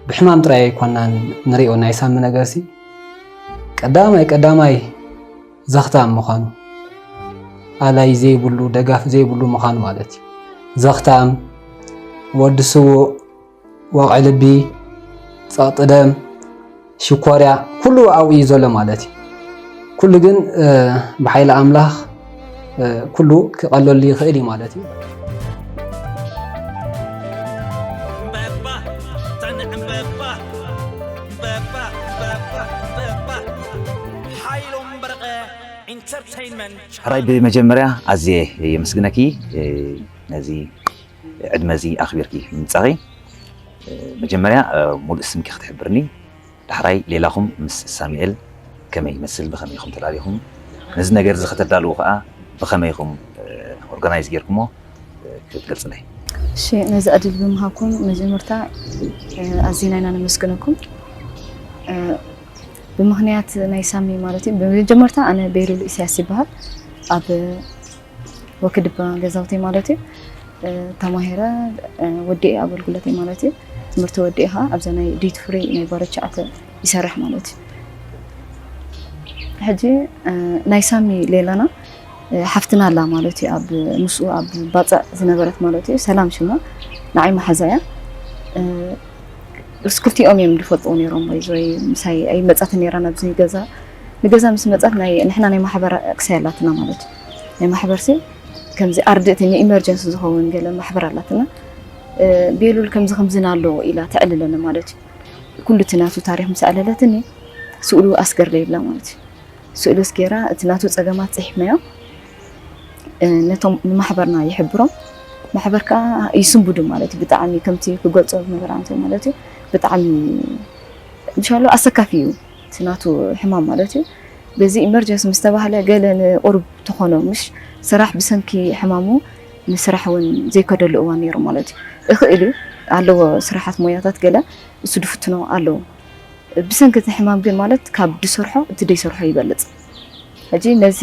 ብሕማም ጥራይ ኣይኮናን ንሪኦ ናይ ሳሚ ነገርሲ ቀዳማይ ቀዳማይ ዘኽታም ምዃኑ ኣላይ ዘይብሉ ደጋፍ ዘይብሉ ምዃኑ ማለት እዩ። ዘኽታም፣ ወዲ ስዉእ፣ ወቕዒ ልቢ፣ ጸቕጢ ደም፣ ሽኮርያ ኩሉ ኣብኡ እዩ ዘሎ ማለት እዩ። ኩሉ ግን ብሓይሊ ኣምላኽ ኩሉ ክቐለሉ ይኽእል እዩ ማለት እዩ። ሕራይ ብመጀመርያ ኣዝየ የመስግነኪ ነዚ ዕድመ እዚ ኣኽቢርኪ ምምጻኺ። መጀመርያ ሙሉእ ስምኪ ክትሕብርኒ፣ ዳሕራይ ሌላኹም ምስ ሳሙኤል ከመይ ይመስል፣ ብኸመይ ኢኹም ተላሊኹም፣ ነዚ ነገር እዚ ከተዳልዉ ከኣ ብኸመይ ኢኹም ኦርጋናይዝ ጌርኩሞ ክትገልጽለይ። እሺ፣ ነዚ ዕድል ብምሃብኩም መጀመርታ ኣዚና ኢና ነመስግነኩም። ብምኽንያት ናይ ሳሚ ማለት እዩ። ብመጀመርታ ኣነ ቤሉል ኢሳያስ ይበሃል። ኣብ ወክድባ ገዛውተይ ማለት እዩ ተማሂረ ወዲኤ ኣገልግሎተይ ማለት እዩ። ትምህርቲ ወዲኤ ከዓ ኣብዛ ናይ ዲት ፍሪ ናይ ባረቻ ኣተ ይሰርሕ ማለት እዩ። ሕጂ ናይ ሳሚ ሌላና ሓፍትና ኣላ ማለት እዩ። ኣብ ምስኡ ኣብ ባፅዕ ዝነበረት ማለት እዩ። ሰላም ሽማ ንዓይ መሓዛ እያ። እስ ክልቲኦም እዮም ዝፈልጥዎ ነይሮም ወይ ወይ ምሳይ ኣይመጻትን ነይራ ናብዚ ገዛ። ንገዛ ምስ መጻት ናይ ንሕና ናይ ማሕበር ክሳይ ኣላትና ማለት እዩ። ናይ ማሕበር ሲ ከምዚ ኣርድእቲ ንኢመርጀንሲ ዝኸውን ገለ ማሕበር ኣላትና። ቤሉል ከምዚ ከምዝን ኣለዎ ኢላ ተዕልለኒ ማለት እዩ። ኩሉ እቲ ናቱ ታሪክ ምስ ኣዕለለትኒ ስእሉ ኣስገርለ ይብላ ማለት እዩ። ስእሉስ ጌራ እቲ ናቱ ጸገማት ጸሒፍናዮ ነቶም ንማሕበርና ይሕብሮም። ማሕበር ከዓ ይስንብዱ ማለት እዩ። ብጣዕሚ ከምቲ ክገልጾ ዝነበረ ኣንተ ማለት እዩ። ብጣዕሚ ምሻሎ ኣሰካፊ እዩ እቲ ናቱ ሕማም ማለት እዩ። በዚ ኢመርጀንሲ ምስ ተባህለ ገለ ንቁሩብ ተኾኖ ምሽ ስራሕ ብሰንኪ ሕማሙ ንስራሕ እውን ዘይከደሉ እዋን ነይሩ ማለት እዩ። እኽእል እዩ ኣለዎ ስራሓት ሞያታት ገለ እሱ ድፍትኖ ኣለዎ። ብሰንኪ እቲ ሕማም ግን ማለት ካብ ድሰርሖ እቲ ደይሰርሖ ይበልፅ። ሕጂ ነዚ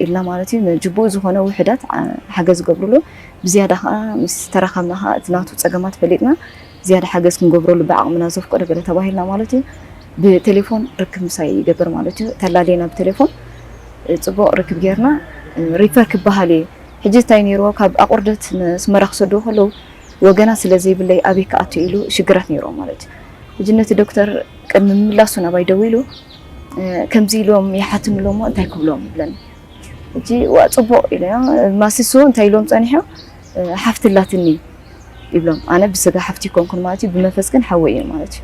ኢልና ማለት እዩ ንጅቡኡ ዝኾነ ውሕዳት ሓገዝ ዝገብርሉ ብዝያዳ ከዓ ምስ ተራኸብና ከዓ እቲ ናቱ ፀገማት ፈሊጥና ዝያዳ ሓገዝ ክንገብረሉ ብዓቕምና ዘፍቀዶ ገለ ተባሂልና ማለት እዩ ብቴሌፎን ርክብ ምሳይ ይገብር ማለት እዩ። ተላሌና ብቴሌፎን ፅቡቕ ርክብ ጌርና ሪፈር ክበሃል እየ። ሕጂ እንታይ ነይርዎ ካብ ኣቑርደት ንስመራ ክሰድዎ ከለዉ ወገናት ስለ ዘይብለይ ኣበይ ክኣቱ ኢሉ ሽግራት ነይርዎ ማለት እዩ። ሕጂ ነቲ ዶክተር ቅድሚ ምምላሱ ናባይ ደዊሉ ከምዚ ኢሎም ይሓትንሎ እሞ እንታይ ክብሎም ይብለኒ። ሕጂ ዋ ፅቡቕ ኢለዮ። ማሲሱ እንታይ ኢሎም ፀኒሖ ሓፍቲ ኣላትኒ ይብሎም። ኣነ ብስጋ ሓፍቲ ይኮንኩን ማለት እዩ ብመንፈስ ግን ሓወይ እየ ማለት እዩ።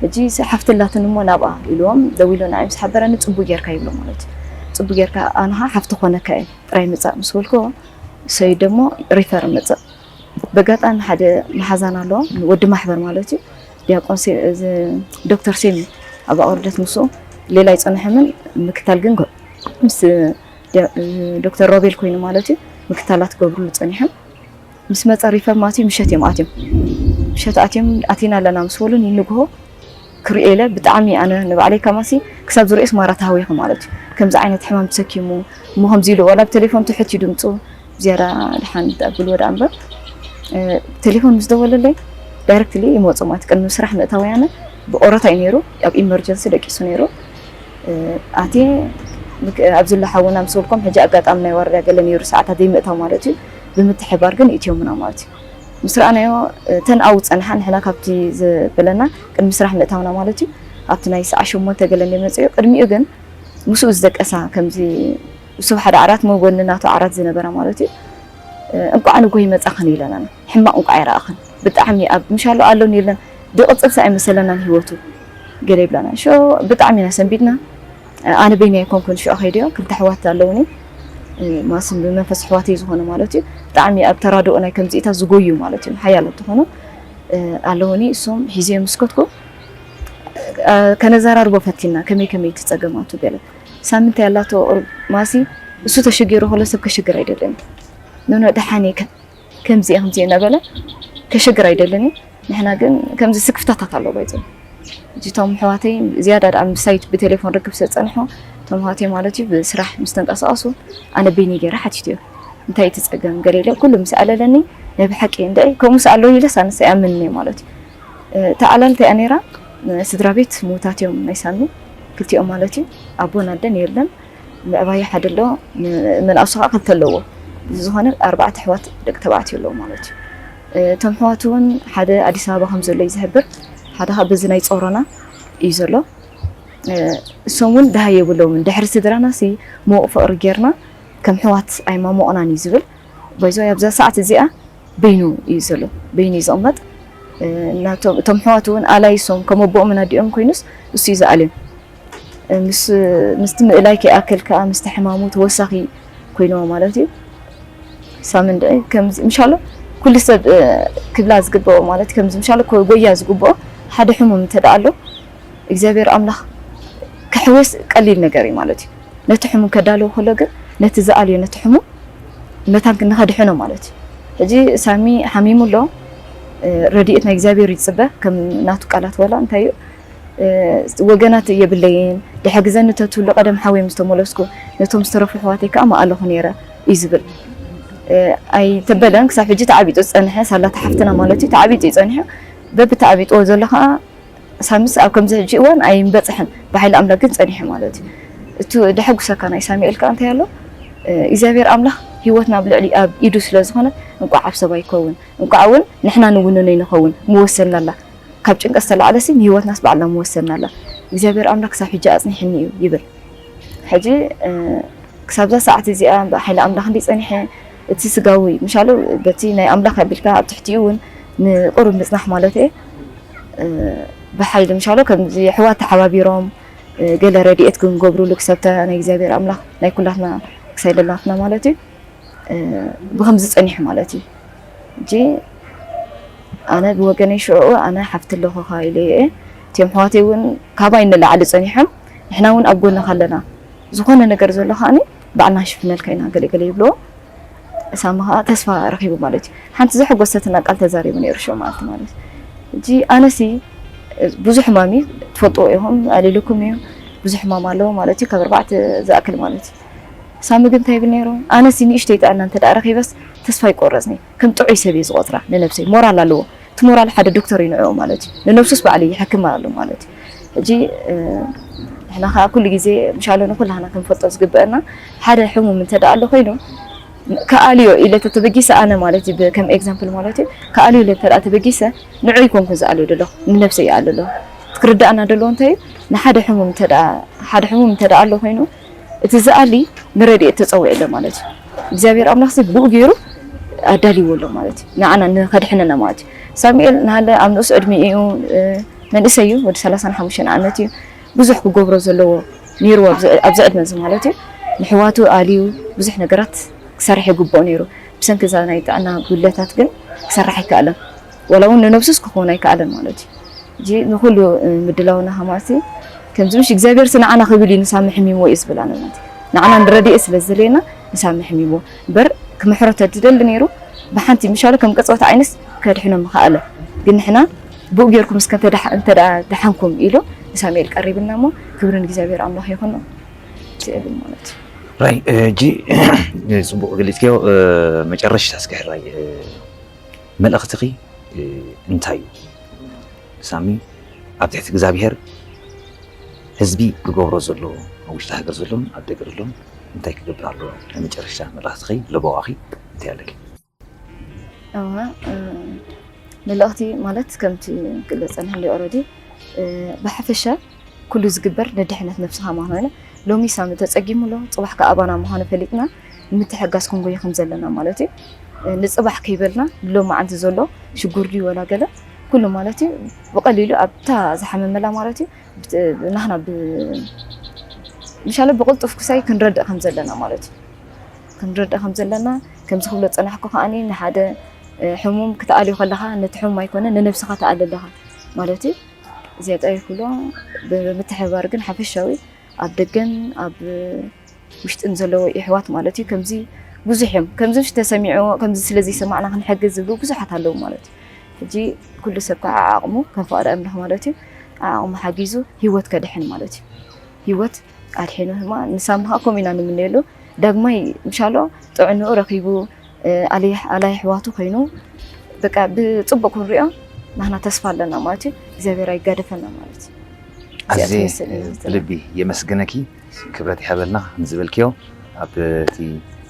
ሕጂ ሓፍቲ ኣላትኒ እሞ ናብኣ ኢልዎም ደዊሎ ንዓይ ምስ ሓበረኒ ፅቡቅ ጌርካ ይብሎ ማለት እዩ። ፅቡቅ ጌርካ ኣነኻ ሓፍቲ ኮነካ እየ ጥራይ ምፃእ ምስ በልክዎ ሰይድ ደሞ ሪፈር ምፅእ በጋጣሚ ሓደ መሓዛን ኣለዎ ወዲ ማሕበር ማለት እዩ ዲያቆን ዶክተር ሴሚ ኣብ ኣቑርደት ምስኡ ሌላ ኣይፀንሐምን ምክታል ግን ምስ ዶክተር ሮቤል ኮይኑ ማለት እዩ ምክታላት ክገብርሉ ፀኒሖም ምስ መፀ ሪፈር ማለት እዩ ምሸት እዮም ኣትዮም ምሸት ኣትዮም ኣቲና ኣለና ምስ በሉን ይንግሆ ክሪኦ ኢለ ብጣዕሚ ኣነ ንባዕለይ ከማሲ ክሳብ ዝሪኦስ ማራ ተሃዊኸ ማለት እዩ ከምዚ ዓይነት ሕማም ተሰኪሙ እሞ ከምዚ ኢሉ ዋላ ብቴሌፎን ትሕት እዩ ድምፁ ዝያዳ ድሓን ተብልዎ ደኣ እምበር ቴሌፎን ምስ ደወለለይ ዳይረክትሊ ይመፁ ማለት ቅድሚ ስራሕ ምእታወይ ኣነ ብቆረታ እዩ ነይሩ ኣብ ኢመርጀንሲ ደቂሱ ነይሩ ኣትየ ኣብዚ ለሓውና ምስ በልኮም ሕጂ ኣጋጣሚ ናይ ዋርድያ ገለ ነይሩ ሰዓታት ዘይምእታው ማለት እዩ ብምትሕባር ግን ይእትዮምና ማለት እዩ ምስ ረኣናዮ ተን ኣብኡ ዝጸንሓ ንሕና ካብቲ ዝበለና ቅድሚ ስራሕ ምእታውና ማለት እዩ ኣብቲ ናይ ሰዓ ሸሞንተ ገለ እንደ መጽዮ ቅድሚኡ ግን ምስኡ ዝደቀሳ ከምዚ እሱ ሓደ ዓራት መጎኒ ናቱ ዓራት ዝነበራ ማለት እዩ እንቋዕ ንጎ ይመጻኽን ኢለና ሕማቕ እንቋዕ ይረኣኽን ብጣዕሚ ኣብ ምሻሎ ኣሎ ኢለን ድቕጽልሲ ኣይመሰለናን ህይወቱ ገለ ይብላና ሾ ብጣዕሚ ኢና ሰንቢድና ኣነ በይነይ ኣይኮንኩን ሽዑ ከይደዮ ክልተ ኣሕዋት ኣለውኒ ማስን ብመንፈስ ኣሕዋተይ ዝኾነ ማለት እዩ ብጣዕሚ ኣብ ተራድኦ ናይ ከምዚኢታት ዝጎዩ ማለት እዩ ሓያል እንትኾኑ ኣለውኒ እሶም ሒዘዮም ምስ ከድኩ ከነዘራርቦ ፈቲና ከመይ ከመይ ትፀገማቱ ገለ ሳምንት ያላቶ ማሲ እሱ ተሸጊሩ ከሎ ሰብ ከሸግር ኣይደለን ኖኖ ደሓን ከምዚ ከምዚ እናበለ ከሸግር ኣይደለን ንሕና ግን ከምዚ ስክፍታታት ኣሎ ባይዞ እቶም ኣሕዋተይ ዝያዳ ደኣ ምሳይ ብቴሌፎን ርክብ ስለ ዝጸንሑ እቶም ኣሕዋተይ ማለት እዩ ብስራሕ ምስ ተንቀሳቐሱ ኣነ በይነይ ገይረ ሓቲተዮ እንታይ እቲ ጸገም ገለ ኢለ ኩሉ ምስ ኣለለኒ ናይ ብሓቂ እንድዒ ከምኡ ምስ ኣለዉ ኢለስ ኣነስ ኣይኣምንን እየ ማለት እዩ እታ ዕላል እንታይ እያ ነይራ? ስድራ ቤት ምዉታት እዮም ናይ ሳሚ፣ ክልቲኦም ማለት እዩ። ኣቦን ኣደን የለን። ምዕባዩ ሓደ ኣሎ፣ ም-፣ መናእሱ ከዓ ክልተ ኣለዎ። ዝኾነ ኣርባዕተ ኣሕዋት ደቂ ተባዕትዮ ኣለዎ ማለት እዩ። እቶም ኣሕዋት እውን ሓደ ኣዲስ ኣበባ ከም ዘሎ እዩ ዝሕብር፣ ሓደ ከዓ በዚ ናይ ጾሮና እዩ ዘሎ። እሶም እውን ደሃይ የብሎምን። ድሕሪ ስድራና ሲ ምዉቕ ፍቕሪ ጌርና ከም ኣሕዋት ኣይማሞቕናን እዩ ዝብል። ባይዞ ኣብዛ ሰዓት እዚኣ በይኑ እዩ ዘሎ፣ በይኑ እዩ ዝቕመጥ። እናቶም፣ እቶም ኣሕዋት እውን ኣላይ እሶም ከም ኣቦኦምን ኣዲኦም ኮይኑስ እሱ እዩ ዝኣልዮም። ምስ፣ ምስቲ ምእላይ ከይኣክል ከዓ ምስቲ ሕማሙ ተወሳኺ ኮይንዎ ማለት እዩ። ሳሚ እንድዒ ከምዚ ምሻሎ ኩሉ ሰብ፣ እ፣ ክብላ ዝግብኦ ማለት ከምዚ ምሻሎ ጎያ ዝግብኦ ሓደ ሕሙም እንተ ደኣ ኣሎ እግዚኣብሔር ኣምላኽ ክሕወስ ቀሊል ነገር እዩ ማለት እዩ። ነቲ ሕሙም ከዳልዎ ከሎ ግን ነቲ ዝኣልዮ ነቲ ሕሙም መታን ንኸድሕኖ ማለት እዩ። ሕጂ ሳሚ ሓሚሙ ኣሎ፣ እ፣ ረድኤት ናይ እግዚኣብሔር ይጽበ ከም ናቱ ቃላት ወላ እንታይ እዩ፣ እ፣ ወገናት የብለይን፣ ድሕግዘኒ ተትህሉ ቀደም ሓወዮም ዝተመለስኩ፣ ነቶም ዝተረፉ ኣሕዋተይ ከኣ ምኣለኹ ነይረ እዩ ዝብል። እ፣ ኣይተበለን ክሳብ ሕጂ ተዓቢጡ ዝጸንሐ ሳላ ተሓፍትና ማለት እዩ፣ ተዓቢጡ እዩ ጸኒሑ። በብተዓቢጥዎ ዘሎ ከኣ ሳምስ ኣብ ከምዚ ሕጂ እዋን ኣይንበጽሕን፣ ብሓይሊ ኣምላክ ግን ጸኒሑ ማለት እዩ። እቱ ደሐጉሰካ ናይ ሳሙኤል ከኣ እንታይ ኣሎ? እ፣ እግዚኣብሔር ኣምላኽ ህይወትና ኣብ ልዕሊ ኣብ ኢዱ ስለ ዝኾነት እንቋዕ ኣብ ሰብ ኣይከውን፣ እንቋዕ እውን ንሕና ንውንኖ ይንኸውን ምወሰናላ። ካብ ጭንቀት ዝተላዕለሲ ንህይወትናስ ባዕልና ምወሰናላ። እግዚኣብሔር ኣምላኽ ክሳብ ሕጂ ኣጽኒሕኒ እዩ ይብል። ሕጂ፣ እ፣ ክሳብዛ ሰዓት እዚኣ ብሓይሊ ኣምላኽ እንዲ ጸኒሐ፣ እቲ ስጋዊ ምሻሉ በቲ ናይ ኣምላኽ ኣቢልካ ኣብ ትሕቲኡ እውን ንቁሩብ ምጽናሕ ማለት እየ። እ፣ ብሓይሊ ምሻሉ ከምዚ ኣሕዋት ተሓባቢሮም፣ እ፣ ገለ ረድኤት ክንገብሩሉ ክሰብታ ናይ እግዚኣብሔር ኣምላኽ ናይ ኩላትና ክሳይ ለላትና ማለት እዩ። እ፣ ብኸምዚ ጸኒሑ ማለት እዩ። ሕጂ ኣነ ብወገነይ ሽዑ ኣነ ሓፍቲ ኣለኹኻ ኢለ እየ። እቲኦም ኣሕዋተይ እውን ካባይ ንላዕሊ ጸኒሖም፣ ንሕና እውን ኣብ ጎንኻ ኣለና። ዝኾነ ነገር ዘሎ ከኣኒ ባዕልና ንሽፍነልካ ኢና ገለ ገለ ይብልዎ። ሳሚ ከኣ ተስፋ ረኺቡ ማለት እዩ። ሓንቲ ዘሐጎሰትና ቃል ተዛሪቡ ነይሩ ሽዑ መዓልቲ ማለት እዩ። ሕጂ ኣነሲ ብዙሕ ሕማም እዩ፣ ትፈልጥዎ ኢኹም፣ ኣሊሉኩም እዩ። ብዙሕ ሕማም ኣለዎ ማለት እዩ፣ ካብ ኣርባዕተ ዝኣክል ማለት እዩ። ሳሚ ግን እንታይ ይብል ነይሩ? ኣነሲ ንእሽተይ ጥዕና እንተ ደኣ ረኺበስ ተስፋ ኣይቆረጽን እየ። ከም ጥዑይ ሰብ እየ ዝቖጽራ ንነብሰይ። ሞራል ኣለዎ። እቲ ሞራል ሓደ ዶክተር እዩ ንዕኡ ማለት እዩ። ንነብሱስ ባዕሉ ይሕክም ኣሎ ማለት እዩ። ሕጂ፣ እ፣ ንሕና ከኣ ኩሉ ግዜ ምሻሎ ንኩላህና ክንፈልጦ ዝግበአና ሓደ ሕሙም እንተ ደኣ ኣሎ ኮይኑ ከኣልዮ ኢለ ተተበጊሰ ኣነ ማለት እዩ፣ ብ-፣ ከም ኤግዛምፕል ማለት እዩ፣ ከኣልዮ ኢለ እንተ ደኣ ተበጊሰ ንዑ ይኮንኩ ዝኣልዮ ዘለኹ፣ ንነብሰይ ይኣልዮ ኣለኹ። እቲ ክርዳእና ዘለዎ እንታይ እዩ? ንሓደ ሕሙም እንተ ደኣ፣ ሓደ ሕሙም እንተ ደኣ ኣሎ ኮይኑ እቲ ዝኣሊ ንረድኤት ተጸዊዑ ኣሎ ማለት እዩ። እግዚኣብሔር ኣምላኽ ሲ ብኡ ገይሩ ኣዳልይዎ ኣሎ ማለት እዩ። ንዓና ንኸድሕነና ማለት እዩ። ሳሙኤል ንሃለ ኣብ ንኡስ ዕድሚኡ እዩ፣ እ፣ መንእሰይ እዩ፣ ወዲ ሰላሳን ሓሙሽተን ዓመት እዩ። ብዙሕ ክገብሮ ዘለዎ ነይርዎ ኣብዚ፣ ኣብዚ ዕድመ እዚ ማለት እዩ። ንሕዋቱ ኣልዩ ብዙሕ ነገራት ክሰርሕ ይግብኦ ነይሩ። ብሰንኪ እዛ ናይ ጥዕና ጉድለታት ግን ክሰርሕ ኣይከኣለን። ዋላ እውን ንነብሱስ ክኸውን ኣይከኣለን ማለት እዩ። ሕጂ ንኹሉ፣ እ፣ ምድላውና ከማሲ ከምዚ ምሽ እግዚኣብሔር ሲ ንዓና ክብል እዩ ንሳሚ ሕሚምዎ እዩ ዝብል ኣነ ማለት እዩ። ንዓና ንረድኤት ስለ ዝደለየና ንሳሚ ሕሚምዎ። እምበር ክምሕሮ ተድደሊ ነይሩ ብሓንቲ ምሻሉ ከም ቅጽበት ዓይንስ ከድሕኖ ምኸኣለ። ግን ንሕና ብኡ ጌርኩም እስከ እንተ ደሓ-፣ እንተ ደኣ ደሓንኩም ኢሉ ንሳሙኤል ቀሪብልና እሞ ክብሪ ንእግዚኣብሔር ኣምላኽ ይኹን ትብል ማለት እዩ። ራይ፣ እ፣ ሕጂ ጽቡቕ ገሊጽክዮ። እ፣ መጨረሽታ እስከ ሕራይ፣ እ፣ መልእኽትኺ፣ እ፣ እንታይ እዩ? ሳሚ፣ ኣብ ትሕቲ እግዚኣብሔር ህዝቢ ክገብሮ ዘሎ፣ ኣብ ውሽጢ ሃገር ዘሎን ኣብ ደገ ዘሎን እንታይ ክገብር ኣለዎ? ናይ መጨረሽታ መልእኽትኺ ለበዋኺ እንታይ ኣለኪ? እወ፣ እ፣ መልእኽቲ ማለት ከምቲ ክግለጸልና እንዲ ኦረዲ፣ እ፣ ብሓፈሻ ኩሉ ዝግበር ንድሕነት ነብስኻ ምዃኑ ሎሚ ሳሚ ተጸጊሙ ኣሎ፣ ጽባሕ ከኣ ኣባና ምዃኑ ፈሊጥና ንምትሕጋዝ ክንጎይ ከም ዘለና ማለት እዩ። እ፣ ንጽባሕ ከይበልና ንሎማዓንቲ ዘሎ ሽጉር ድዩ ወላ ገለ ኩሉ ማለት እዩ ብቐሊሉ ኣብታ ዝሓመመላ ማለት እዩ ብት-፣ ናህና ብ-፣ ምሻለ ብቕልጡፍ ክሳይ ክንረድእ ከም ዘለና ማለት እዩ። ክንረድእ ከም ዘለና፣ ከምዚ ክብሎ ዝጸናሕኩ ከኣኒ ንሓደ፣ እ፣ ሕሙም ክትኣልዮ ከለኻ ነቲ ሕሙም ኣይኮነ ንነብስኻ ትኣሊ ኣለኻ ማለት እዩ። እዚኣ ጥራይ ክብሎ፣ ብምትሕብባር ግን ሓፈሻዊ ኣብ ደገን ኣብ ውሽጥን ዘለዉ የሕዋት ማለት እዩ። ከምዚ ብዙሕ እዮም። ከምዚ ምሽ ተሰሚዑ፣ ከምዚ ስለ ዘይሰማዕና ክንሕግዝ ዝብሉ ብዙሓት ኣለዉ ማለት እዩ። ሕጂ ኩሉ ሰብ ከዓ ዓቕሙ ከም ፍቓድ ኣምላኽ ማለት እዩ፣ ዓቕሙ ሓጊዙ ህይወት ከድሕን ማለት እዩ። ህይወት ኣድሒኑ ድማ ንሳሚ ከዓ ከምኡ ኢና ንምነየሉ። ዳግማይ ምሻሎ ጥዕንኡ ረኺቡ፣ እ፣ ኣላይ-፣ ኣላይ ኣሕዋቱ ኮይኑ፣ በቃ ብጽቡቕ ክንሪኦ ናህና ተስፋ ኣለና ማለት እዩ። እግዚኣብሔር ኣይጋደፈና ማለት እዩ። እዚኣ ኣዜ ትመስል እያ። ብልቢ የመስግነኪ፣ ክብረት ይሃበልና ንዝበልክዮ። ኣብ እቲ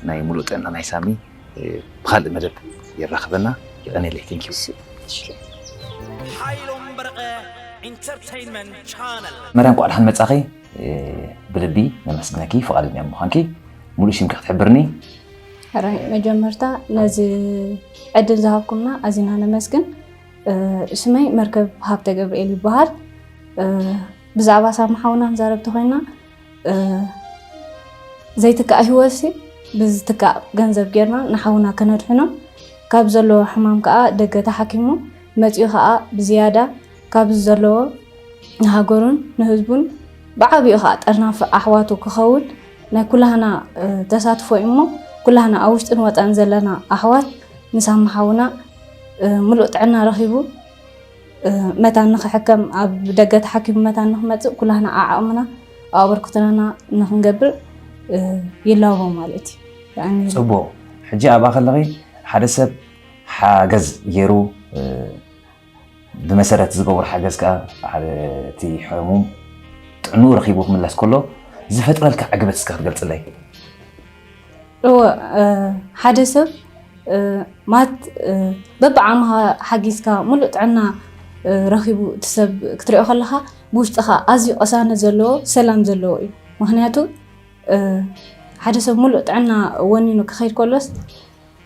ናይ ሙሉእ ጥዕና ናይ ሳሚ ብካልእ መደብ የራኽበና። ይቐኔለይ። Thank you። ሓይሎም በርቐ ኢንተርቴይንመንት ቻነል። መርያ፣ እንኳዕ ደሓን መጻኺ። ብልቢ ነመስግነኪ፣ ፍቓደኛ ምዃንኪ። ሙሉእ ሽምኪ ክትሕብርኒ? ሕራይ፣ መጀመርታ ነዚ ዕድል ዝሃብኩምና ኣዚና ነመስግን። እ፣ ሽመይ መርከብ ሃብተ ገብርኤል ይበሃል። እ፣ ብዛዕባ ሳሚ ሓውና ክንዛረብ ተኾይና፣ እ፣ ዘይትካእ ህይወትሲ ብዝትካእ ገንዘብ ጌርና ንሓውና ከነድሕኖ፣ ካብ ዘለዎ ሕማም ከኣ ደገ ተሓኪሙ መጺኡ ከኣ ብዝያዳ ካብዚ ዘለዎ ንሃገሩን ንህዝቡን ብዓቢኡ ከኣ ጠርናፊ ኣሕዋቱ ክኸውን ናይ ኩላህና፣ እ፣ ተሳትፎ እዩ እሞ፣ ኩላህና ኣብ ውሽጥን ወጻእን ዘለና ኣሕዋት ንሳሚ ሓውና፣ እ፣ ምሉእ ጥዕና ረኺቡ፣ እ፣ መታን ንኽሕከም፣ ኣብ ደገ ተሓኪሙ መታን ንኽመጽእ ኩላህና ዓዓቕምና ኣብ ኣበርክቶና ንኽንገብር፣ እ፣ ይላቦ ማለት እዩ። ብጣዕሚ ጽቡቕ። ሕጂ ኣብኣ ከለኺ ሓደ ሰብ ሓገዝ ገይሩ፣ እ፣ ብመሰረት ዝገብሮ ሓገዝ ከኣ ሓደ እቲ ሕሙም ጥዕንኡ ረኺቡ ክምለስ ከሎ ዝፈጥረልካ ዕግበት እስከ ክትገልጽለይ? እወ፣ እ፣ ሓደ ሰብ፣ እ፣ ማት፣ እ፣ በብዓቕምኻ ሓጊዝካ ሙሉእ ጥዕና፣ እ፣ ረኺቡ እቲ ሰብ ክትሪኦ ከለኻ ብውሽጥኻ ኣዝዩ ቅሳነት ዘለዎ ሰላም ዘለዎ እዩ። ምኽንያቱ፣ እ፣ ሓደ ሰብ ሙሉእ ጥዕና ወኒኑ ክኸይድ ከሎስ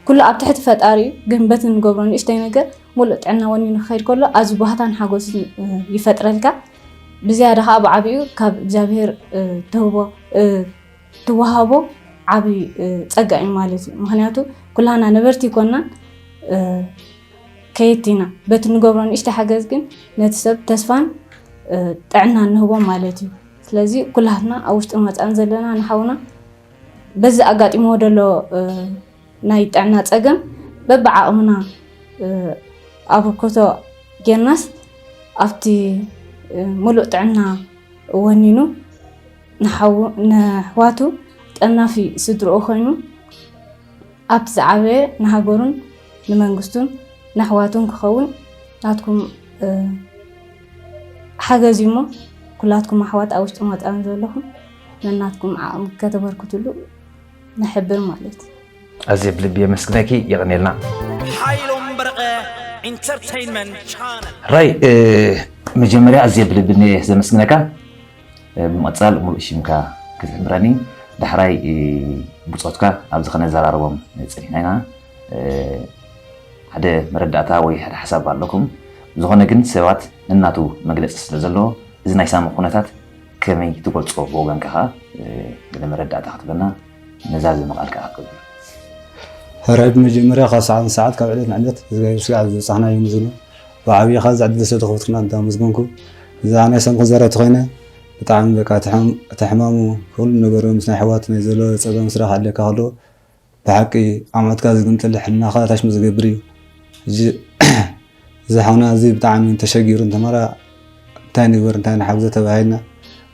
ኩሉ ኣብ ትሕቲ ፈጣሪ እዩ፣ ግን በቲ ንገብሮ ንእሽተይ ነገር ሙሉእ ጥዕና ወኒኑ ክኸይድ ከሎ ኣዝዩ ባህታን ሓጎስን፣ እ፣ ይፈጥረልካ። ብዝያዳ ከዓ ብዓቢኡ ካብ እግዚኣብሔር፣ እ፣ ትህቦ፣ እ፣ ትወሃቦ ዓቢ፣ እ፣ ጸጋ እዩ ማለት እዩ። ምኽንያቱ ኩላና ነበርቲ ይኮናን፣ እ፣ ከየድቲ ኢና። በቲ ንገብሮ ንእሽተይ ሓገዝ ግን ነቲ ሰብ ተስፋን፣ እ፣ ጥዕናን ንህቦ ማለት እዩ። ስለዚ ኩላትና ኣብ ውሽጥን ወጻእን ዘለና ንሓውና በዚ ኣጋጢምዎ ዘሎ፣ እ፣ ናይ ጥዕና ጸገም በብዓቕምና፣ እ፣ ኣበርክቶ ጌርናስ ኣብቲ፣ እ፣ ሙሉእ ጥዕና ወኒኑ ንሓው-፣ ንኣሕዋቱ ጠርናፊ ስድርኡ ኮይኑ ኣብቲ ዝዓበየ ንሃገሩን ንመንግስቱን ንኣሕዋቱን ክኸውን ናትኩም፣ እ፣ ሓገዝ እዩ እሞ ኩላትኩም ኣሕዋት ኣብ ውሽጥን ወጻእን ዘለኹም ነናትኩም ዓቕሚ ከተበርክትሉ ንሕብር ማለት እዩ። ኣዝየ ብልቢ የመስግነኪ፣ የቐንየልና። ሓይሎም በርቐ ኢንተርቴይንመንት ቻነል። ራይ፣ እ፣ መጀመርያ ኣዝየ ብልቢ እየ ዘመስግነካ። እ፣ ብምቕጻል ሙሉእ ሽምካ ክትሕብረኒ፣ ዳሕራይ፣ እ፣ ብጾትካ ኣብዚ ከነዘራርቦም ጸኒሕና ኢና። እ፣ ሓደ መረዳእታ ወይ ሓደ ሓሳብ ኣለኩም። ዝኾነ ግን ሰባት ነናቱ መግለጺ ስለ ዘለዎ፣ እዚ ናይ ሳሚ ኩነታት ከመይ ትገልጾ? ብወገንካ ከኣ፣ እ፣ ገለ መረዳእታ ክትበና ነዛ ዝምቓል ከኣ ክብል። ሕራይ፣ ብመጀመርያ ካብ ሰዓት ንሰዓት ካብ ዕለት ንዕለት እግዚኣብሔር ስጋዕ ዝበጻሕና ይምዝኑ። ብዓብዪ ከኣ እዚ ዕድል ስለ ተኸፍትኩና እንዳ ኣመስገንኩ። ብዛዕባ ናይ ሳሚ ክዛረብ ተኾይነ ብጣዕሚ በቃ እቲ ሕም-፣ እቲ ሕማሙ ኩሉ ነገሩ ምስ ናይ ኣሕዋት ናይ ዘሎ ጸገም ስራሕ ኣድልየካ ከሎ ብሓቂ ኣምዑትካ ዝግምጥል ሕልናኻ ታሽሙ ዝገብር እዩ። ሕጂ እዚ ሓውና እዚ ብጣዕሚ ተሸጊሩ እንተመራ እንታይ ንግበር እንታይ ንሓግዞ ተባሂልና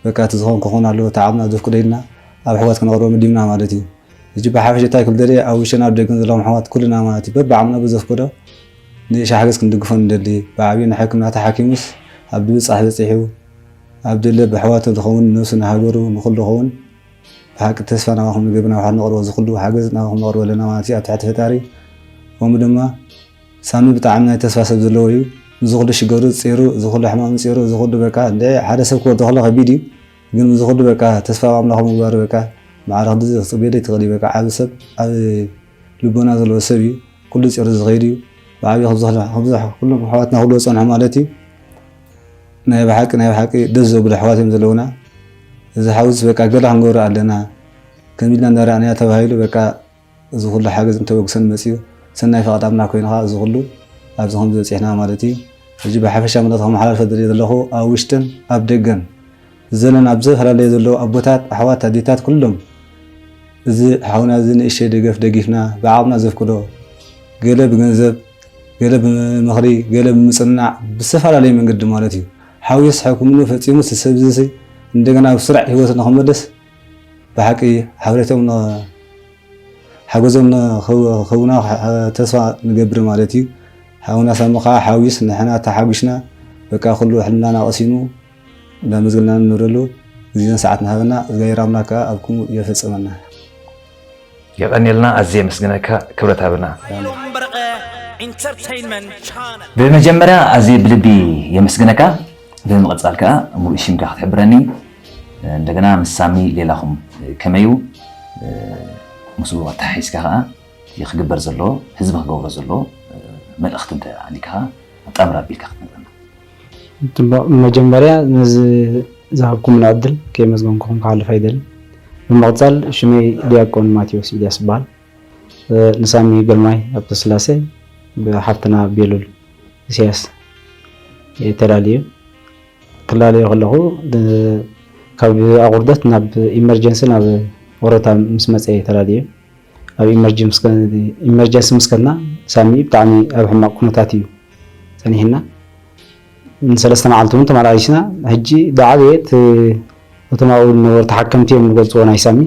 በቃ እቲ ዝኾን ክኾን ኣለዎ እቲ ዓቕምና ዘፍቅዶ ኢልና ኣብ ኣሕዋት ክነቕርቦ መዲብና ማለት እዩ። ሕጂ ብሓፈሻ እንታይ ክብል ደልየ ኣብ ውሽጥን ኣብ ደገን ዘለኹም ኣሕዋት ኩልና ማለት እዩ በብዓቕምና ብዘፍቅዶ ንእሽተይ ሓገዝ ክንድግፎ ንደሊ። ብዓብዩ ንሕክምና ተሓኪሙስ ኣብ ድብጻሕ በጺሑ ኣብ ደለ ብኣሕዋቱ ዝኸውን ንነብሱ ንሃገሩ ንኹሉ ዝኸውን ብሓቂ ተስፋ ናባኹም ንገብር ናብ ሓድ ንቕርቦ እዚ ኩሉ ሓገዝ ናባኹም ንቕርቦ ኣለና ማለት እዩ ኣብ ትሕቲ ፈጣሪ። ከምኡ ድማ ሳሚ ብጣዕሚ ናይ ተስፋ ሰብ ዘለዎ እዩ። እዚ ኩሉ ሽገሩ ፂሩ እዚ ኩሉ ሕማም ፂሩ እዚ ኩሉ በቃ እንደ ሓደ ሰብ ክወርዶ ከሎ ከቢድ እዩ። ግን እዚ ኩሉ በቃ ተስፋ ኣብ ኣምላኽ ምግባር በቃ ማዕረ ክንድዚ ክፅበየለይ ትኽእል እዩ በቃ ዓቢ ሰብ ዓቢ ልቦና ዘለዎ ሰብ እዩ። ኩሉ ፂሩ ዝኸይድ እዩ። ብዓብዩ ከምዚ ኩሉ- ከምዚ ኩሎም ኣሕዋትና ክብልዎ ዝፀንሑ ማለት እዩ። ናይ ብሓቂ ናይ ብሓቂ ደስ ዘብሉ ኣሕዋት እዮም ዘለውና። እዚ ሓውስ በቃ ገለ ክንገብሮ ኣለና ከም ኢልና እንዳረኣናዮ ተባሂሉ በቃ እዚ ኩሉ ሓገዝ እንተበግሰን መፅዩ ሰናይ ፍቓድ ኣምላኽ ኮይኑ ከዓ እዚ ኩሉ ኣብዚ ከም ዝበፂሕና ማለት እዩ። ሕጂ ብሓፈሻ መልእኽቲ ከመሓላልፎ ደልየ ዘለኹ ኣብ ውሽጥን ኣብ ደገን ዘለና ኣብ ዝተፈላለየ ዘለዉ ኣቦታት ኣሕዋት ኣዴታት ኩሎም እዚ ሓውና እዚ ንእሽተይ ደገፍ ደጊፍና ብዓቕምና ዘፍቅዶ ገለ ብገንዘብ ገለ ብምኽሪ ገለ ብምፅንናዕ ብዝተፈላለየ መንገዲ ማለት እዩ ሓውየስ ሕክምኑ ፈፂሙ እቲ ሰብ እዚ እንደገና ኣብ ስራዕ ህይወቱ ንክመለስ ብሓቂ ሓበሬቶም ሓገዞም ንክህቡና ተስፋ ንገብር ማለት እዩ። ሓውና ሳሚ ከዓ ሓዊስ ንሕና ተሓጒስና፣ በቃ ኩሉ ሕልናና ቀሲኑ እንዳመዝገና ንነብረሉ ግዜን ሰዓት ንሃበና እግዚኣብሔር ኣምላክ ከዓ ኣብኩም የፈጸመና። የቐንየልና፣ ኣዝየ የመስግነካ፣ ክብረት ሃበና። ሓይሎም በረቐ ኢንተርቴይንመንት ቻነል። ብመጀመርያ ኣዝየ ብልቢ የመስግነካ። ብምቕጻል ከዓ ሙሉእ ሽምካ ክትሕብረኒ፣ እንደገና ምስ ሳሚ ሌላኹም ከመዩ፣ ምስኡ ኣተሓሒዝካ ከዓ ክግበር ዘለዎ፣ ህዝቢ ክገብሮ ዘለዎ መልእኽቲ እንተ ኣሊካ ከዓ ኣጣምር ኣቢልካ ክትነግረና። ጽቡቕ፣ መጀመርያ ነዚ ዝሃብኩምና ዕድል ከየመስገንኩኹም ክሓልፍ ኣይደልን። ብምቕጻል ሽመይ ዲያቆን ማቴዎስ ኢልያስ ይበሃል። ንሳሚ ግርማይ ሃብተስላሴ ብሓፍትና ቤሉል ኢሳያስ ተላልዩ። ክላለዮ ከለኹ ካብ ኣቑርደት ናብ ኢመርጀንሲ ናብ ወረታ ምስ መጸ ተላልዩ። ኣብ ኢመርጀንሲ ምስ ከድና ሳሚ ብጣዕሚ ኣብ ሕማቕ ኩነታት እዩ ጸኒሕና። ንሰለስተ መዓልቲ እውን ተመላሊስና። ሕጂ ዝዓበየ እቲ እቶም ኣብኡ ዝነበሩ ተሓከምቲ እዮም ዝገልፅዎ ናይ ሳሚ።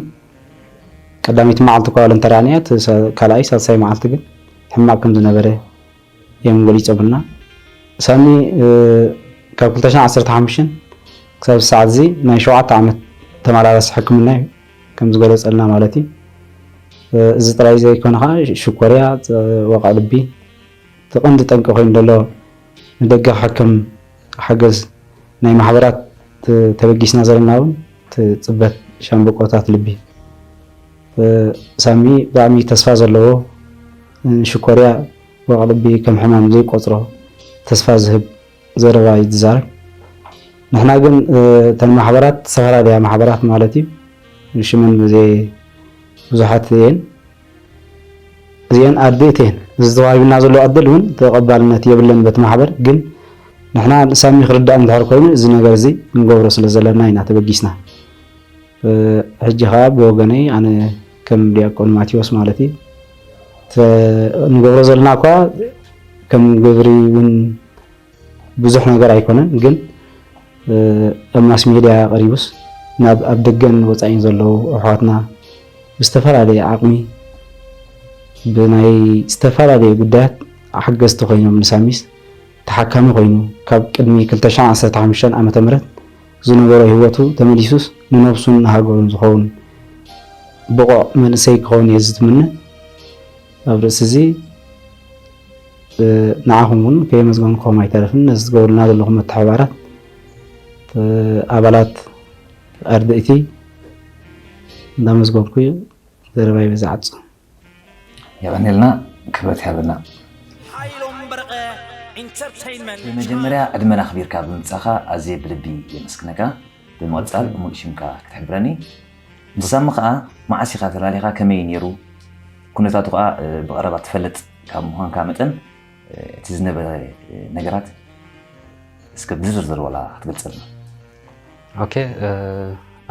ቀዳመይቲ መዓልቲ እኳ እንተረኣናያ እቲ ካልኣይ ሳልሳይ መዓልቲ ግን ሕማቕ ከም ዝነበረ እዮም ገሊፆምልና። ሳሚ ካብ ክልተ ሽሕን ዓሰርተ ሓሙሽተን ክሳብ ሰዓት እዚ ናይ ሸውዓተ ዓመት ተመላላሲ ሕክምና እዩ ከም ዝገለፀልና ማለት እዩ። እዚ ጥራይ ዘይኮነ ከዓ ሽኮርያ፣ ወቕዒ ልቢ፣ እቲ ቀንዲ ጠንቂ ኮይኑ ዘሎ ንደገ ክሕክም ሓገዝ ናይ ማሕበራት ተበጊስና ዘለና እውን እቲ ፅበት ሻምብቆታት ልቢ። ሳሚ ብጣዕሚ ተስፋ ዘለዎ፣ ሽኮርያ ወቕዒ ልቢ ከም ሕማም ዘይቆፅሮ ተስፋ ዝህብ ዘረባ እዩ ዝዛረብ። ንሕና ግን እተን ማሕበራት ዝተፈላለያ ማሕበራት ማለት እዩ፣ ሽመን ብዙሓት እየን። እዚአን ኣርድእቲ እየን። እዚ ተዋሂብና ዘሎ ዕድል እውን ተቐባልነት የብለን በቲ ማሕበር። ግን ንሕና ሳሚ ክርዳእ እንድሕር ኮይኑ እዚ ነገር እዚ ክንገብሮ ስለ ዘለና ኢና ተበጊስና። ሕጂ ከዓ ብወገነይ ኣነ ከም ዲያቆን ማቴዎስ ማለት እዩ ንገብሮ ዘለና እኳ ከም ግብሪ እውን ብዙሕ ነገር ኣይኮነን፣ ግን ኣብ ማስ ሜድያ ቀሪቡስ ናብ ኣብ ደገን ወፃኢን ዘለዉ ኣሕዋትና ብዝተፈላለየ ዓቕሚ ብናይ ዝተፈላለየ ጉዳያት ሓገዝቲ ኮይኖም ንሳሚስ ተሓካሚ ኮይኑ ካብ ቅድሚ ክልተ ሽሕን ዓሰርተ ሓሙሽተን ዓመተ ምህረት ዝነበሮ ህይወቱ ተመሊሱስ ንነብሱን ንሃገሩን ዝኸውን ብቑዕ መንእሰይ ክኸውን እየ ዝትምነ። ኣብ ርእሲ እዚ ንዓኹም እውን ከየመስገንኩኹም ኣይተርፍን። ነዚ ትገብሩልና ዘለኹም ምትሕብባራት ኣባላት ኣርድእቲ እንዳመስገንኩ ዘረባይ በዚ ዓጹ። የቐንየልና፣ ክብረት ይሃበልና። ሓይሎም በረቐ ኢንተርቴይንመንት ብመጀመርያ ዕድመና ኣኽቢርካ ብምምጻኻ ኣዝየ ብልቢ የመስግነካ። ብምቕጻል ሙሉእ ሽምካ ክትሕብረኒ። ምስ ሳሚ ኸኣ መዓስ ኢኻ ተላሊኻ፣ ከመይ እዩ ነይሩ? ኩነታቱ ኸኣ ብቐረባ ትፈልጥ ካብ ምዃንካ መጠን እቲ ዝነበረ ነገራት እስከ ብዝርዝር ዋላ ክትገልጸልና። ኦኬ፣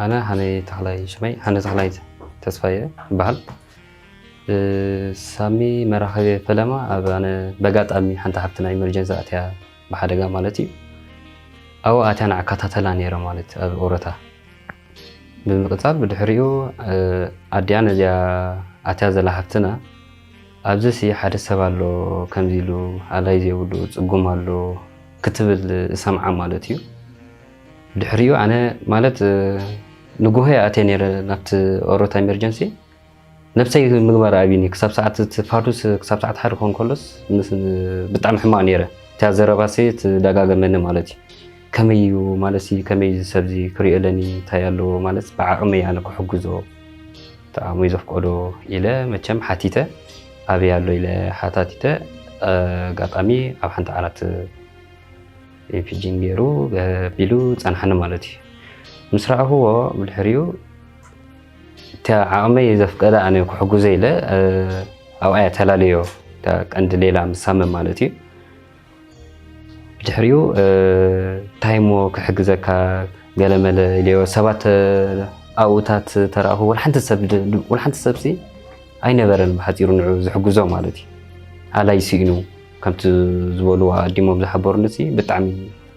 ኣነ ሃነይ ተኽላይ ሽመይ፣ ሃነ ተኽላይ ተስፋየ ይበሃል። ሳሚ መራኸቢ ፈለማ ኣብ ኣነ በጋጣሚ ሓንቲ ሓፍትና ኢመርጀንሲ ኣትያ ብሓደጋ ማለት እዩ። ኣብኡ ኣትያ ንዓካታተላ ነይረ ማለት ኣብ ኦረታ። ብምቕጻል ብድሕሪኡ ኣዲኣ ነዚኣ ኣትያ ዘላ ሓፍትና ኣብዚ ሲ ሓደ ሰብ ኣሎ ከምዚ ኢሉ ኣላይ ዘይብሉ ጽጉም ኣሎ ክትብል እሰምዓ ማለት እዩ። ድሕሪኡ ኣነ ማለት ንጉሆ ኣትየ ነይረ ናብቲ ኦሮታ ኢመርጀንሲ ነብሰይ ምግባር ኣብዩኒ ክሳብ ሰዓት እቲ ፋዱስ ክሳብ ሰዓት ሓደ ክኸውን ከሎስ ምስ ብጣዕሚ ሕማቕ ነይረ። እታ ዘረባሲ ትደጋገመኒ ማለት እዩ። ከመይ እዩ ማለትሲ ከመይ እዚ ሰብዚ ክሪኦ ኣለኒ እንታይ ኣለዎ ማለት ብዓቕመይ ኣነ ክሕግዞ ተኣሙይ ዘፍቀዶ ኢለ መቸም ሓቲተ ኣበይ ኣሎ ኢለ ሓታቲተ ኣጋጣሚ ኣብ ሓንቲ ዓራት ኢንፊጂን ገይሩ ገቢሉ ጸንሓኒ ማለት እዩ። ምስ ረኣኽዎ ብድሕሪኡ እታ ዓቕመይ ዘፍቀደ ኣነ ክሕግዞ ኢለ ኣብኣ እየ ተላለዮ እታ ቀንዲ ሌላ ምስ ሳመ ማለት እዩ። ብድሕሪኡ እንታይ እሞ ክሕግዘካ ገለመለ ኢለዮ ሰባት ኣብኡታት ተረኣኹ ወላ ሓንቲ ሰብ ወላ ሓንቲ ሰብሲ ኣይነበረን ብሓፂሩ ንዑ ዝሕግዞ ማለት እዩ። ኣላይ ስኢኑ ከምቲ ዝበልዎ ኣዲሞም ዝሓበሩኒ ሲ ብጣዕሚ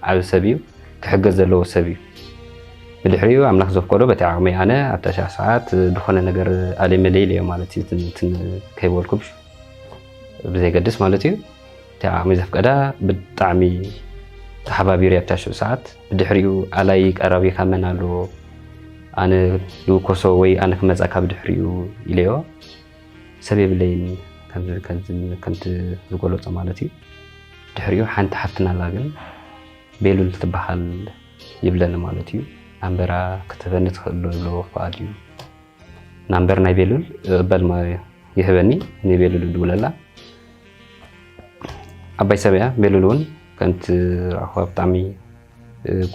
ዓቢ ሰብ እዩ፣ ክሕገዝ ዘለዎ ሰብ እዩ። ብድሕሪኡ ኣምላኽ ዘፍቀዶ በቲ ዓቕመይ ኣነ ኣብታ ሻዕ ሰዓት ዝኾነ ነገር ኣልየ መለይ ኢለዮ ማለት እዩ። ትንትን ከይበልኩ ብዘይገድስ ማለት እዩ። እቲ ዓቕሚ ዘፍቀዳ ብጣዕሚ ተሓባቢር ኣብታ ሽዑ ሰዓት። ብድሕሪኡ ኣላይ ቀራቢካ መን ኣሎ፣ ኣነ ልውከሶ ወይ ኣነ ክመጻካ ብድሕሪኡ ኢለዮ። ሰብ የብለይን ከምዚ ከምዚ ከምቲ ዝገለጾ ማለት እዩ። ድሕሪኡ ሓንቲ ሓፍትና ኣላ ግን ቤሉል ትበሃል ይብለኒ ማለት እዩ። ናምበራ ክትህበኒ ትኽእል ዶ ይብሎ ፍቓድ እዩ። ናምበር ናይ ቤሉል እቕበል ማ- ይህበኒ፣ ንቤሉል እድውለላ። ዓባይ ሰብ እያ። ቤሉል እውን ከምቲ ረኣኹዋ ብጣዕሚ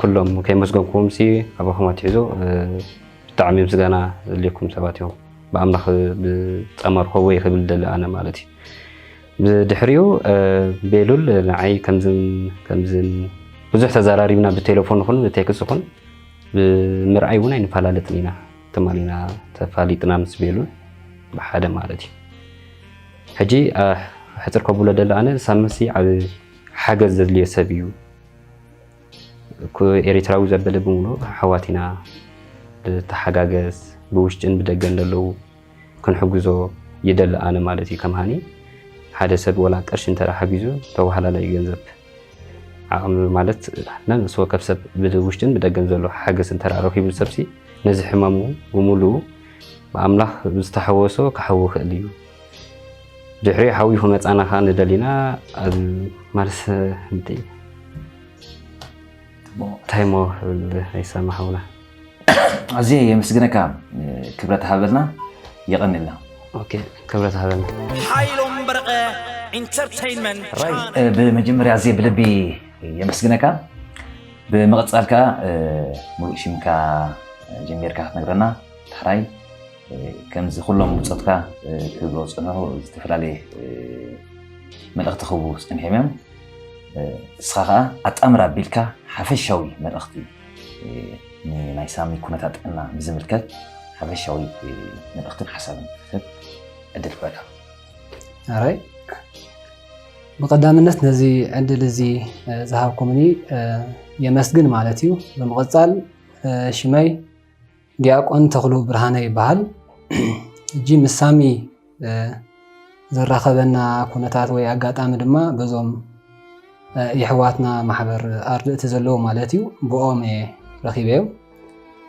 ኩሎም ከይመስገንኩዎም ሲ ኣባኹም ኣትሒዞ ብጣዕሚ ምስጋና ዘድልየኩም ሰባት እዮም። ብኣምላኽ ብፀመርኮ ወይ ክብል ደሊ ኣነ ማለት እዩ። ብድሕሪኡ ቤሉል ንዓይ ከምዝን ከምዝን ብዙሕ ተዘራሪብና ብቴሌፎን ይኹን ብቴክስት ይኹን ብምርኣይ እውን ኣይንፈላለጥን ኢና። ትማል ኢና ተፋሊጥና ምስ ቤሉል ብሓደ ማለት እዩ። ሕጂ ሕፅር ከብሎ ደለ ኣነ ሳምሲ ዓብ ሓገዝ ዘድልዮ ሰብ እዩ። ኤሪትራዊ ዘበለ ብምሉ ኣሕዋት ኢና። ብተሓጋገዝ ብውሽጥን ብደገን ዘለዉ ክንሕግዞ ይደሊ ኣነ ማለት እዩ። ከም ሃኒ ሓደ ሰብ ወላ ቅርሺ እንተ ሓጊዙ ተዋህላላይ ገንዘብ ዓቕሚ ማለት ነንስ ወከፍ ሰብ ብውሽጥን ብደገን ዘሎ ሓገዝ እንተ ረኺቡ ሰብሲ ነዚ ሕማሙ ብምሉኡ ብኣምላኽ ዝተሓወሶ ክሓዊ ይኽእል እዩ። ድሕሪ ሓዊ ክመፃና ከዓ ንደሊና ማለት እንታይ ሞ ክብል ኣይሰማሓውና። ኣዝየ የመስግነካ። ክብረት ሃበልና። የቐንልና። ክብረት ሃበልና። ሓይሎም በረቐ ኢንተርቴይንመንት ብመጀመርያ ኣዝየ ብልቢ የመስግነካ። ብምቕፃል ከዓ ሙሉእ ሽምካ ጀሚርካ ክትነግረና። ዳሕራይ ከምዚ ኩሎም ብፆትካ ክብሎ ዝፀንሑ ዝተፈላለየ መልእኽቲ ክህቡ ፀኒሖም እዮም። ንስኻ ከዓ ኣጣምር ኣቢልካ ሓፈሻዊ መልእኽቲ ንናይ ሳሚ ኩነታት ጥዕና ብዝምልከት ሓፈሻዊ መልእኽትን ሓሳብን ክትህብ ዕድል ክበካ። ኣራይ ብቐዳምነት ነዚ ዕድል እዚ ዝሃብኩምኒ የመስግን ማለት እዩ። ብምቕፃል ሽመይ ዲያቆን ተኽሉ ብርሃነ ይበሃል። እጂ ምስ ሳሚ ዘራኸበና ኩነታት ወይ ኣጋጣሚ ድማ በዞም የሕዋትና ማሕበር ኣርድእቲ ዘለዉ ማለት እዩ ብኦም እየ ረኺበዮም።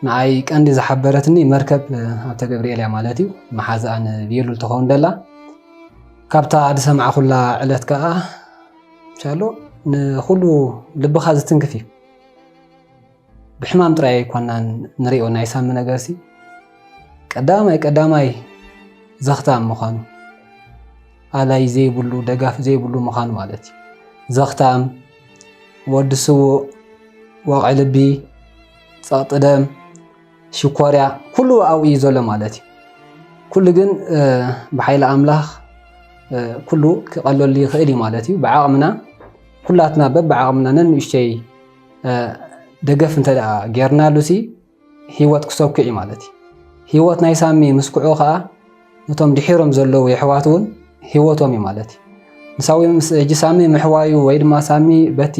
ንኣይ ቀንዲ ዝሓበረትኒ መርከብ ኣብተ ገብርኤል እያ ማለት እዩ። መሓዝኣ ንብየሉል ትኸውን ደላ ካብታ ዝሰማዕኩላ ዕለት ከዓ ቻሎ ንኩሉ ልብኻ ዝትንክፍ እዩ። ብሕማም ጥራይ ኣይኮናን ንሪኦ ናይ ሳሚ ነገርሲ ቀዳማይ ቀዳማይ ዘኽታም ምዃኑ ኣላይ ዘይብሉ ደጋፍ ዘይብሉ ምዃኑ ማለት እዩ። ዘኽታም፣ ወዲ ስዉእ፣ ወቕዒ ልቢ፣ ጸቕጢ ደም፣ ሽኮርያ ኩሉ ኣብኡ እዩ ዘሎ ማለት እዩ። ኩሉ ግን ብሓይሊ ኣምላኽ ኩሉ ክቐለሉ ይኽእል እዩ ማለት እዩ። ብዓቕምና ኩላትና በብዓቕምና ነንእሽተይ ደገፍ እንተ ደኣ ጌርናሉ ሲ ህይወት ክሰኩዕ እዩ ማለት እዩ። ህይወት ናይ ሳሚ ምስ ኩዑ ኸዓ ነቶም ድሒሮም ዘለዉ የሕዋት እውን ህይወቶም እዩ ማለት እዩ። ንሳዊ ምስ ሕጂ ሳሚ ምሕዋዩ ወይ ድማ ሳሚ በቲ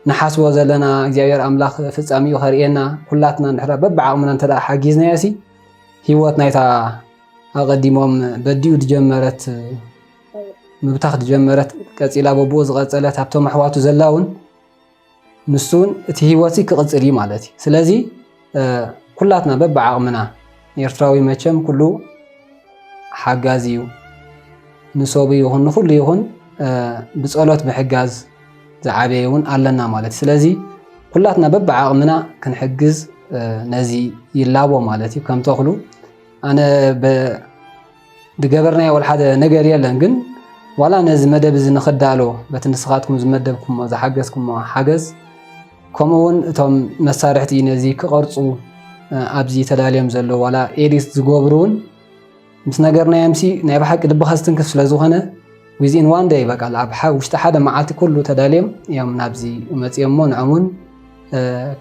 ንሓስቦ ዘለና እግዚኣብሔር ኣምላኽ ፍጻሚኡ ከርእየና ኩላትና እንድሕራ በብዓቕምና እንተ ደኣ ሓጊዝናዮ ሲ ህይወት ናይታ ኣቐዲሞም በዲኡ ዝጀመረት ምብታኽ ዝጀመረት ቀጺላ በብኡ ዝቐጸለት ኣብቶም ኣሕዋቱ ዘላ እውን ንሱ እውን እቲ ህይወት ክቕጽል እዩ ማለት እዩ። ስለዚ ኩላትና በብዓቕምና ኤርትራዊ መቸም ኩሉ ሓጋዚ እዩ። ንሰቡ ይኹን ንኹሉ ይኹን ብጸሎት ምሕጋዝ ዝዓበየ እውን ኣለና ማለት እዩ። ስለዚ ኩላትና በብዓቕምና ክንሕግዝ ነዚ ይላቦ ማለት እዩ። ከም ተኽሉ ኣነ ዝገበርናዮ ወላ ሓደ ነገር የለን፣ ግን ዋላ ነዚ መደብ እዚ ንኽዳሎ በቲ ንስኻትኩም ዝመደብኩሞ ዝሓገዝኩሞ ሓገዝ ከምኡ እውን እቶም መሳርሕቲ ነዚ ክቐርፁ ኣብዚ ተዳልዮም ዘለዉ ዋላ ኤዲት ዝገብሩ እውን ምስ ነገርናዮምሲ ናይ ብሓቂ ልብኻ ዝትንክፍ ስለ ዝኾነ within one day በቃ ኣብ ውሽጢ ሓደ መዓልቲ ኩሉ ተዳልዮም እዮም ናብዚ መፅዮም እሞ ንዖም እውን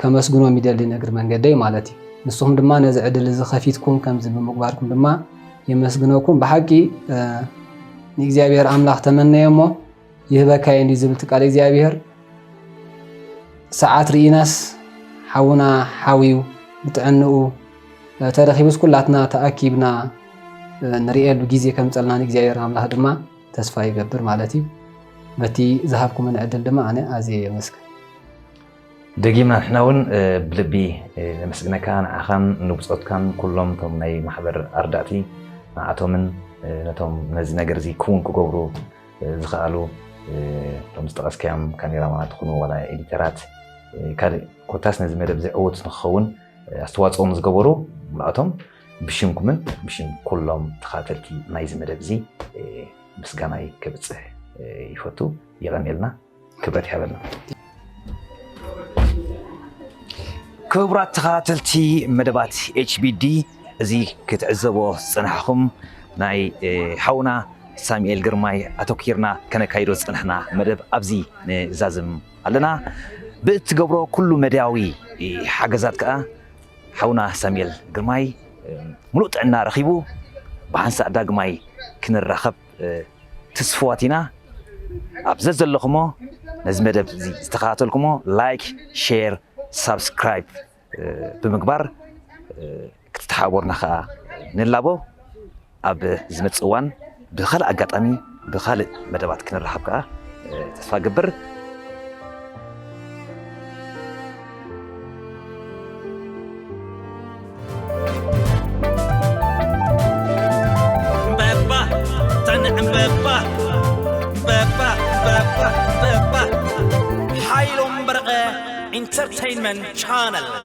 ከመስግኖም ይደሊ ንእግሪ መንገደይ ማለት እዩ። ንስኹም ድማ ነዚ ዕድል እዚ ከፊትኩም ከምዚ ብምግባርኩም ድማ የመስግነኩም። ብሓቂ ንእግዚኣብሔር ኣምላኽ ተመነዮ እሞ ይህበካ እዩ እንዲ ዝብል ትቃል እግዚኣብሔር ሰዓት ርኢናስ ሓውና ሓውዩ ብጥዕንኡ ተረኺቡስ ኩላትና ተኣኪብና ንርእየሉ ግዜ ከምፀልና ንእግዚኣብሔር ኣምላኽ ድማ ተስፋ ይገብር ማለት እዩ። በቲ ዝሃብኩምን ዕድል ድማ ኣነ ኣዝየ የመስግን። ደጊምና ንሕና እውን ብልቢ ነመስግነካ፣ ንዓኻን ንብጾትካን ኩሎም እቶም ናይ ማሕበር ኣርዳእቲ፣ ንዓቶምን ነቶም ነዚ ነገር እዚ ክውን ክገብሩ ዝኸኣሉ፣ እቶም ዝጠቐስካዮም ካሜራማናት ይኹኑ ዋላ ኤዲተራት፣ ካልእ ኮታስ ነዚ መደብ እዚ ዕዉት ንክኸውን ኣስተዋፅኦም ዝገበሩ፣ ንኣቶም ብሽምኩምን ብሽም ኩሎም ተኻተልቲ ናይዚ መደብ እዚ ምስጋናይ ከብፅሕ ይፈቱ። የቐንየልና። ክብረት ይሃበልና። ክቡራት ተኸታተልቲ መደባት ኤች ቢ ዲ፣ እዚ ክትዕዘቦ ዝጸናሕኹም ናይ ሓውና ሳሙኤል ግርማይ ኣተኪርና ከነካይዶ ዝጸናሕና መደብ ኣብዚ ንዛዝም ኣለና። ብእትገብሮ ኩሉ መዳያዊ ሓገዛት ከኣ ሓውና ሳሙኤል ግርማይ ምሉእ ጥዕና ረኺቡ ብሓንሳእ ዳግማይ ክንራኸብ ትስፍዋት ኢና። ኣብ ዘዘለኹሞ ነዚ መደብ እዚ ዝተኸታተልኩሞ ላይክ፣ ሼር፣ ሳብስክራይብ ብምግባር ክትተሓባበሩና ከዓ ንላቦ። ኣብ ዝመፅእ እዋን ብካልእ ኣጋጣሚ ብካልእ መደባት ክንራኸብ ከዓ ተስፋ ገብር። በባ ተንዕም በባ በባ በባ በባ ሓይሎም በርቐ ኢንተርቴይንመንት ቻነል።